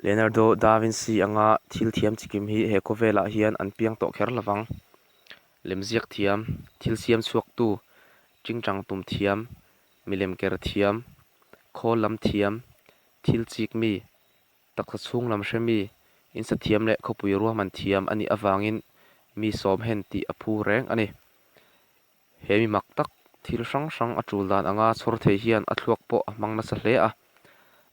Leonardo da Vinci anga thil thiam chikim hi he khawvelah hian an piang tawh kher lovang. Lemziak thiam, thil siam chhuaktu, tingtang tum thiam, milem ker thiam, khawl lam thiam, thil chik mi, taksa chhung lam hre mi, insa thiam leh khawpui ruahman thiam a nih avangin mi sawm hen tih a phu reng a ni. He mi mak tak, thil hrang hrang a tul dan anga chhawr thei hian a thluak pawh a hmang nasa hle a.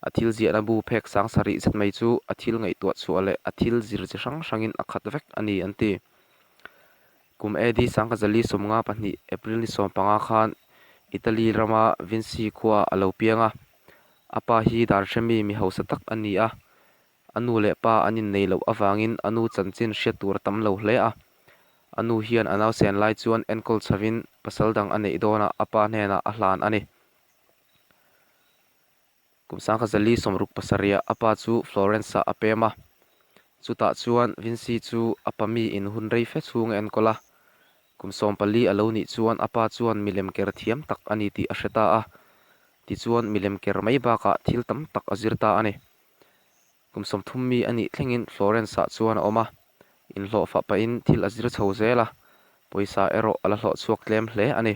A thil ziahna bu phek sang sarih zet mai chu a thil ngaihtuah chhuah leh a thil zir chi hrang hrangin a khat vek a ni an ti. Kum AD sangkazali 52 April ni 15 khan Italy rama Vinci khuaah a lo piang a. A pa hi dan hremi mi hausa tak a ni a. A nu leh pa an innei loh avangin a nu chanchin hriat tur a tam lo hle a. A nu hian a nausen lai chuan enkawl chhovin pasal dang a neih dawnah a pa hnenah a hlan a ni. Kum sangkhazali 67ah a pa chu Florence-ah a pem a. Chutah chuan Vinci chu a pa miin hun rei fe chhung a enkawl a. Kum 14 a lo nih chuan a pa chuan milem ker thiam tak a ni tih a hre ta a. Tichuan milem ker mai bakah thil tam tak a zir ta a ni. Kum 30 mi a nih thlengin Florence-ah chuan a awm a, inhlawh fah pahin thil a zir chho zel a, pawisa erawh a la hlawh chhuak tlem hle a ni.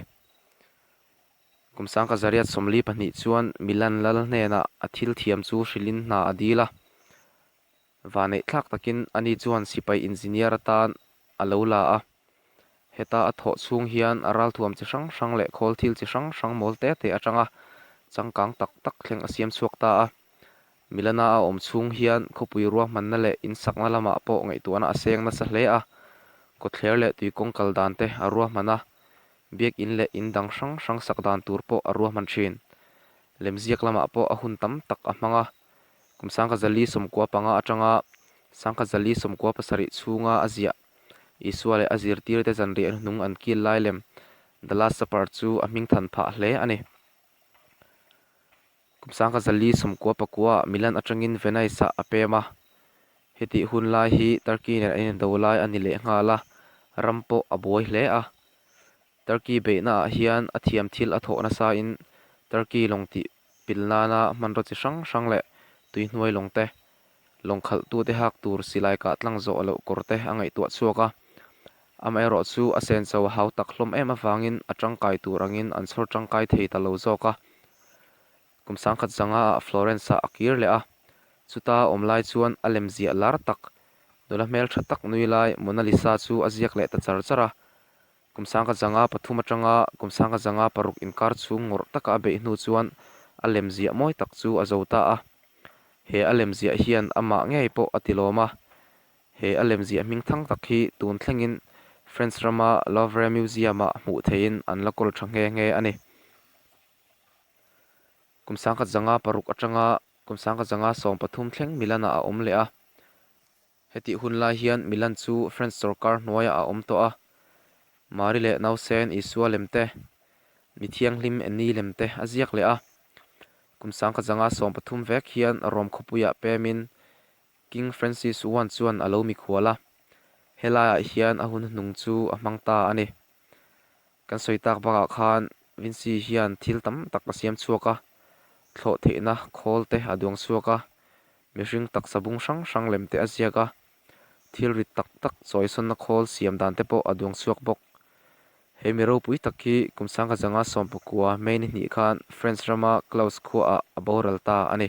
Kum 1942 chuan Milan lal hnenah a thil thiam chu hrilhin hna a dil a, vaneih thlak takin ani chuan sipai engineer atan a lo la a. Heta a thawh chhung hian a ralthuam chi hrang hrang leh khawl thil chi hrang hrang mawl te te atanga changkang tak tak thleng a siam chhuak ta a. Milana a awm chhung hian khawpui ruahmanna leh insakna lamah pawh ngaihtuahna a seng nasa hle a, kawtthler leh tuikawng kal dan te a ruahman a, biakin leh in dang hrang hrang sak dan tur pawh a ruahman thin. Lemziak lamah pawh a hun tam tak a hmang a, kum 1995 atanga 1997 chhunga a ziah Isua leh a zirtirte zanriah hnung an kil lai lem The Last Supper chu a hming than phah hle a ni. Kum 1999 Milan atangin Venice-ah a pem a, hetih hun lai hi Turkey nen an indo lai a ni leh nghal a, ram pawh a buai hle a. Turkey beihnaah hian a thiam thil a thawh nasain Turkey lawng tih pil nana hmanraw chi hrang hrang leh tuihnuai lawng te, lawng khalhtute hak tur silai kah tlang zawh loh kawr te a ngaihtuah chhuak a. Amaherawh chu a senso a hau tak hlawm em avangin a tangkai tur angin an chhawr tangkai thei ta lo zawk a. Kum 1900 ah Florence-ah a kir leh a, chuta a awm lai chuan a lem ziah lar tak, nula hmeltha tak nui lai Mona Lisa chu a ziak leh ta char char a. Kum 1903 atanga kum 1906 inkar chhung ngawrh taka a beih hnu chuan a lem ziah mawi tak chu a zo ta a. He a lem ziah hian amah ngei pawh a tilawm a. He a lem ziah hming thang tak hi tun thlengin French rama Louvre Museum-ah hmuh theihin an la kawl tha nghe nghe a ni. Kum 1906 atanga kum 1913 thleng Milan-ah a awm leh a. Hetih hun lai hian Milan chu French sorkar hnuaiah a awm tawh a, Mari leh nausen Isua lem te, mi thianghlim Annie lem te a ziak leh a. Kum 1913 vek hian Rome khawpuiah pemin King Francis I chuan a lo mikhual a, helaiah hian a hun hnung chu a hmang ta a ni. Kan sawi tak bakah khan Vinci hian thil tam tak a siam chhuak a, thlawh theihna khawl te a duang chhuak a, mihring taksa bung hrang hrang lem te a ziak a, thil rit tak tak chawisawnna khawl siam dan te pawh a duang chhuak bawk. He mi ropui tak hi kum 1919 May ni hnih khan France rama Clos khuaah a boral ta a ni.